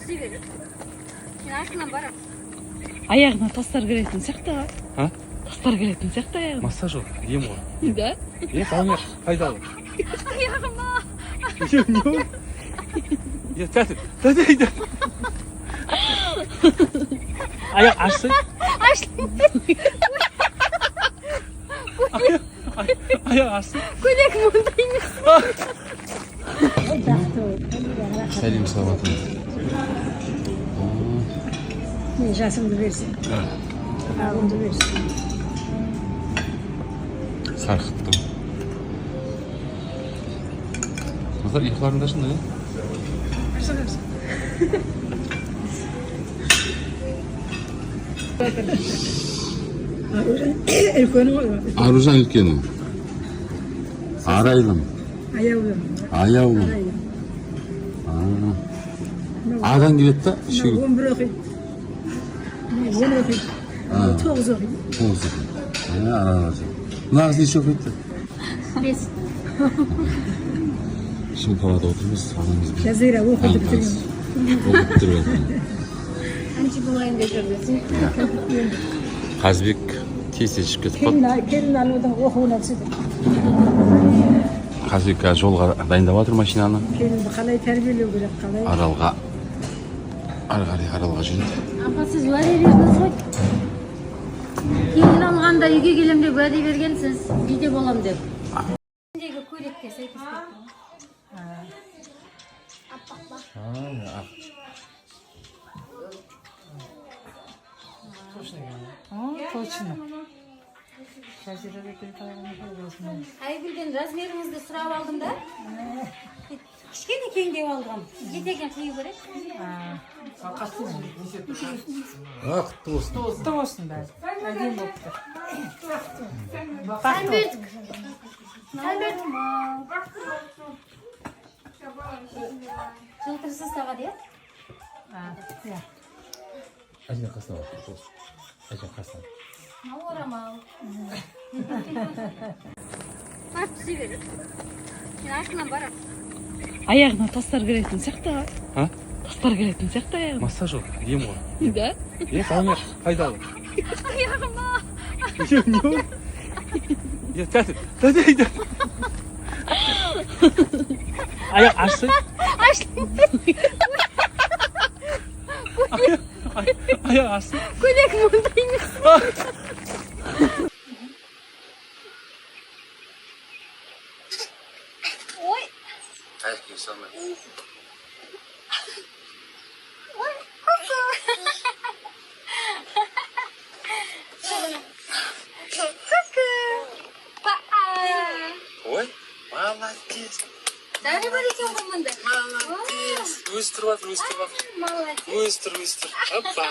Түсе бер. Мен артынан барам. Аяғына тастар кіретін сияқты ғой. А? Тастар кіретін сияқты аяғына. Массаж ғой, ем ғой. Да? Е, балаңа пайдалы. Аяғыма. Не ол? Е, тәте, тәте, тәте. Аяқ ашсы. Аяқ ашсы. Көйлек мұндай емес. Сәлем саламатым. Мен жасымды берсін. Ағымды берсін. Сарқытты. Қыздар, ұйқыларыңды ашыңдар, иә? Үлкені ғой. Аружан үлкені. Арайлым. Аяулым. Аяулым. Арайлым. Адан келеді да, үшеу. 11 оқиды. 10 оқиды. 9 оқиды. 9 оқиды. Аралар. Мына қыз неше оқиды? 5. Шымқалада отырмыз, анамызбен. Жазира оқуды бітірген. Оқып бітірген. Әнші болайын деп жүр десең. Қазбек тез тез ішіп кетіп қалды. Келін алудың оқуына түседі. Қазбек қазір жолға дайындап жатыр машинаны. Келінді қалай тәрбиелеу керек, қалай. Аралға. Ары қарай Аралға жүреді. Апа, сіз уәде бердіңіз ғой. Келін алғанда үйге келем деп уәде бергенсіз, үйде болам деп. Үстіндегі көйлекке сәйкес келіп тұр. Ақ. Точно. Айгүлден размеріңізді сұрап алдым да. Кішкене кеңдеу алғам. Етегін қию керек. Құтты болсын. Құтты болсын бәрі. Әдемі болып тұр. Сәлбетік. Сәлбетік. Жылтырсыз тағады, иә? Иә. Әжең қасына бар. Әжең қасына. Мынау орамал. Барып түсе бер. Мен артынан барам. Аяғына тастар кіретін сияқты ғой. А? Тастар кіретін сияқты аяғына. Массаж ғой, ем ғой. Да? Е, балаңа пайдалы. Аяғыма. Не ол? Е, тәте, тәте, тәте. Аяқ ашсы. Аяқ ашсы. Көйлек мұндай емес. Ой. Аяқ киім салмай. Ой, құсы. Күкі. Па-а. Ой, молодец. Дәрі бар екен ғой мұнда. Молодец. Өзі тұрып жатыр, өзі тұрып жатыр. Молодец. Өзі тұр, өзі тұр. Опа.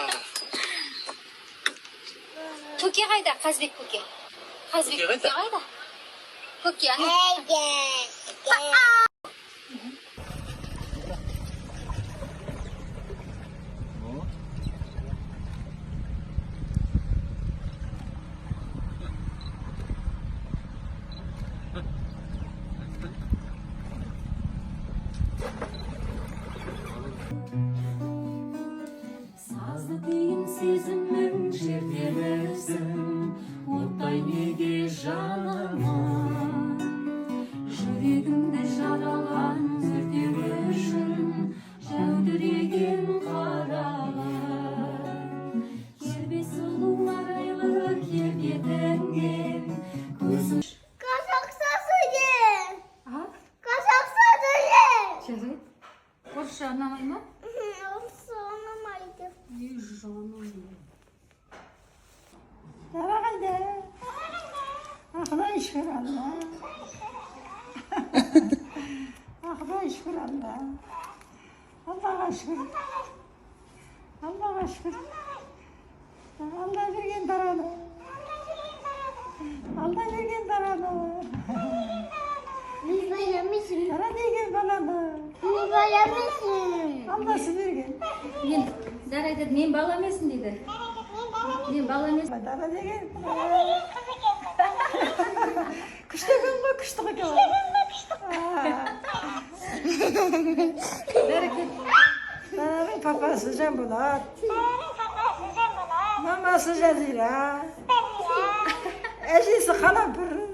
Көке қайда? Қазбек көке. Қазбек Көке көке қайда? қайда? Көке, ана. Сазды күйін сезімнің шертемісің, оттай неге жанамын? Жүрегімді жаралған өртеу үшін жәудіреген қарағым. Кербе сұлу арайлы келбетіңнен көзім Қазақша сөйле. Қазақша сөйле. Жарайды. Орысша ұнамай ма? Орысша ұнамайды. Ей, жаным. Дара қайда? Құдай шүкір, Алла. Құдай шүкір, Алла. Аллаға шүкір. Аллаға шүкір. Алла берген дараны. Алла берген дараны. Мен бала емеспін. Дара деген баланы. Мен бала емеспін. Алласы берген. Мен Дара айтады, мен бала емеспін дейді. Мен бала емеспін. Дара деген. Күшті екен ғой, күшті ғой. Бәрекет. Дараның Папасы Жанболат. Мамасы Жазира. Әжесі Қалампыр.